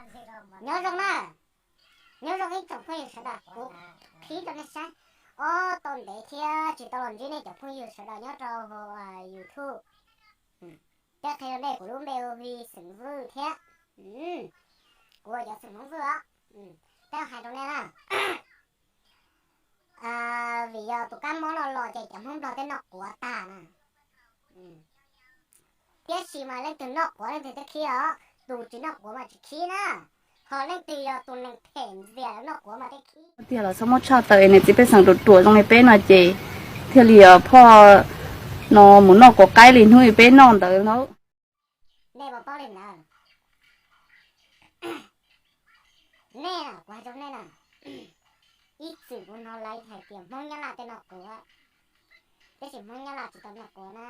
Nyob zoo na, nyob zoo ib tsoom phooj ywg sawv daws, kuv qhib rau nej saib. Ob tau ntev thiab tsis tau los ntsib nej cov phooj ywg sawv daws nyob rau hauv YouTube. Tej qhia rau nej, kuv lub npe hu Xeem Vwj thiab. Kuv ua cov xeem Hmoob Vwj os. Tej hais rau nej na, vim yog tus kab mob no los ces cov Hmoob Nplog tej noj quav tag na. Tiam sis mas leej twg noj quav leej twg thiaj khib os, tus tsis noj quav mas tsis khib na. Ho leej twg yog tus neeg phem ntxias noj quav mas thiaj khib. Tiag los txhob muab tshaj tawm es niam txiv pej xeem ruam ruam zoo li peb no ces thiaj li phoj no mus noj quav qaib li hnub peb noj ntawd no. Nej puas paub li ntawd? Nej, kuv hais rau nej na, ib txwm kuv hnov lawv hais tias Hmoob Nyab Laj tej noj quav, tiam sis Hmoob Nyab Laj tsis tau noj quav na.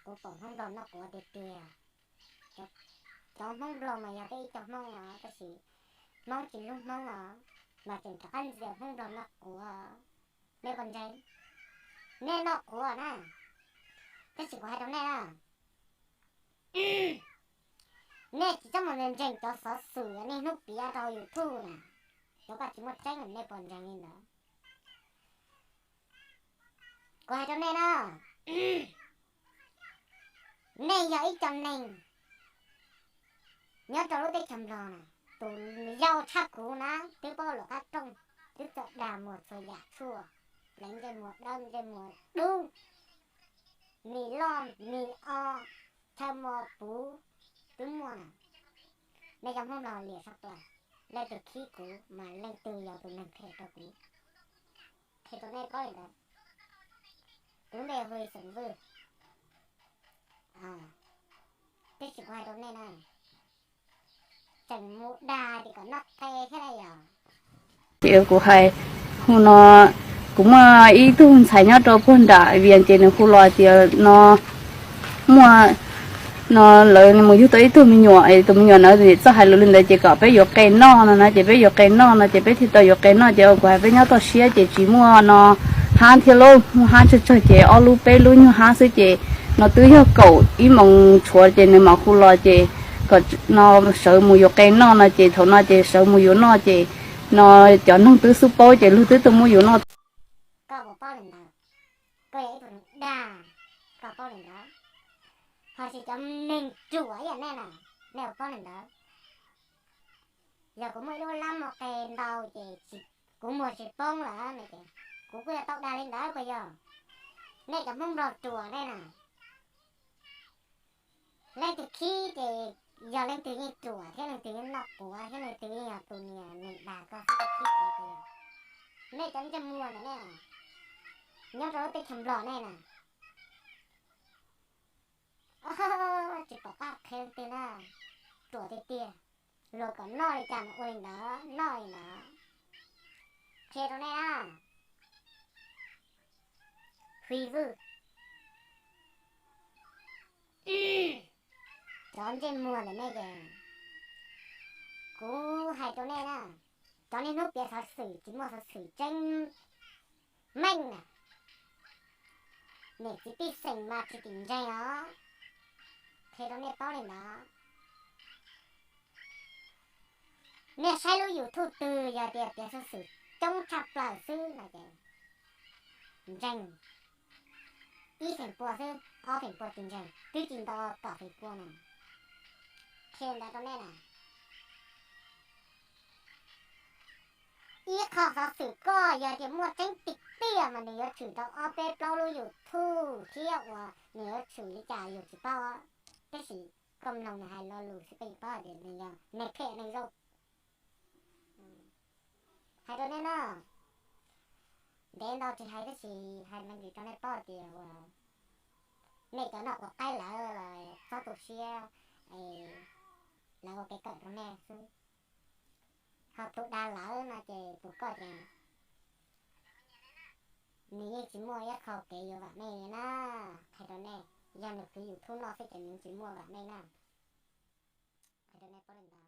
Kuv pom Hmoob Nplog noj quav tiag tiag. Cov Hmoob Nplog mas yog peb ib co Hmoob os, tiam sis Hmoob tsis hlub Hmoob os, mas tseem rov qab ntxias Hmoob Nplog noj quav. Nej puas ntseeg? Nej noj quav na, tiam sis kuv hais rau nej na, nej tsis txhob mus ntseeg cov xov xwm niaj hnub piav rau YouTube na, cov ko tsis muaj tseeb, nej puas ntseeg li ntawd? Kuv hais rau nej na, nej yog ib co neeg nyob rau lub teb chaws Nplog na, tus yau tshaj kuv na twb paub luam qab rooj, twb txawj dag muag txhua yam tshuaj, pleev ntsej muag dawb ntsej muag dub, mis loj mis o, chaw mos puv twb muaj na. Nej cov Hmoob Nplog liam sab plaws, leej twg khib kuv mas leej twg yog tus neeg phem rau kuv. Qhia rau nej paub li ntawd. Kuv lub npe hu Xeem Vwj, tiam sis kuv hais rau nej na, tseem mus dag tias kom noj qe thiab na yog. Ces kuv hais, hu no, kuv muaj ib tug ntxhais nyob rau puag nram Vias ces nws hu los tias no muaj, no lawv mus yug tau ib tug me nyuam, tus me nyuam ntawd txawj hais lus li ntawd ces kom peb yuav qe noj no na, ces peb yuav qe noj no ces peb thiaj tau yuav qe noj. Ces kuv hais peb nyob toj siab ces tsis muaj no hab thiab lauj, muaj hab tsawg tsawg ces ob lub peb lub nyuag hab xwb ces no twb yog kaum ib moos tshuav ces nws mam hu los ces kom no sawv mus yuav qe noj no ces thaum no ces sawv mus yuav noj ces no cov noog twb xub paub ces luag twb tuaj muab yuav noj. Koj puas paub li ntawd? Koj yog ib tug neeg dag, koj paub li ntawd. Ho tsis cov neeg ruam ib yam nej na, nej puas paub li ntawd? Yog kuv muaj ib lub lab muag qe ntau ces kuv muag tsis poob lawm no ces kuv kuj yuav tau dag li ntawd puas yog? Nej cov Hmoob Nplog ruam nej na, leej twg khib ces yog leej twg yeej ruam thiab leej twg yeej noj quav thiab leej twg yeej yog tus niag neeg dag koj xwb, koj khib kuv puas yog? Nej cov ntsej muag ntawm nej, nyob rau lub teb chaws Nplog nej na, tsis pom qab qhia leej twg na, ruam tiag tiag. Luag kom noj li cas mas ua li ntawd, noj li ntawd. Qhia rau nej na, Hwi Vwj, cov ntsej muag ntawm nej ces kuv hais rau nej na, cov niaj hnub piav xov xwm tsis muaj xov xwm tseeb meej na, niam txiv pej xeem mas tsis tim ntseeg os. Qhia rau nej paub li ntawd. Nej saib lub YouTube twg yog tias piav xov xwm coob tshaj plaws xwb no ces ntseeg, ib feem pua xwb, ob feem pua tsis ntseeg, twb tsis nto kaum feem pua na. Qhia ntawd rau nej na. Ib qho xov xwm koj yog tias muaj tseeb tiag tiag mas nws yuav tshwm rau ob peb plaub lub YouTube thiab uas nws yuav tshwm li cas yus tsis paub, tab sis koj mloog nws hais lo lus xwb peb paub tias nws yog neeg phem neeg zoo. Hais rau nej na, ntev ntau tsis hais tab sis hais me ntsis rau nej paub tias uas nej cov noj quav qaib lawm txhob tu siab, lawv ua kev kawm rau nej xwb. Ho tus dag lawm no ces tus koj ces nws yeej tsis muaj ib qho kev yuav vam meej li na. Qhia rau nej, yog nws khwv YouTube no xwb ces nws tsis muaj vam meej na. Qhia rau nej paub li ntawd.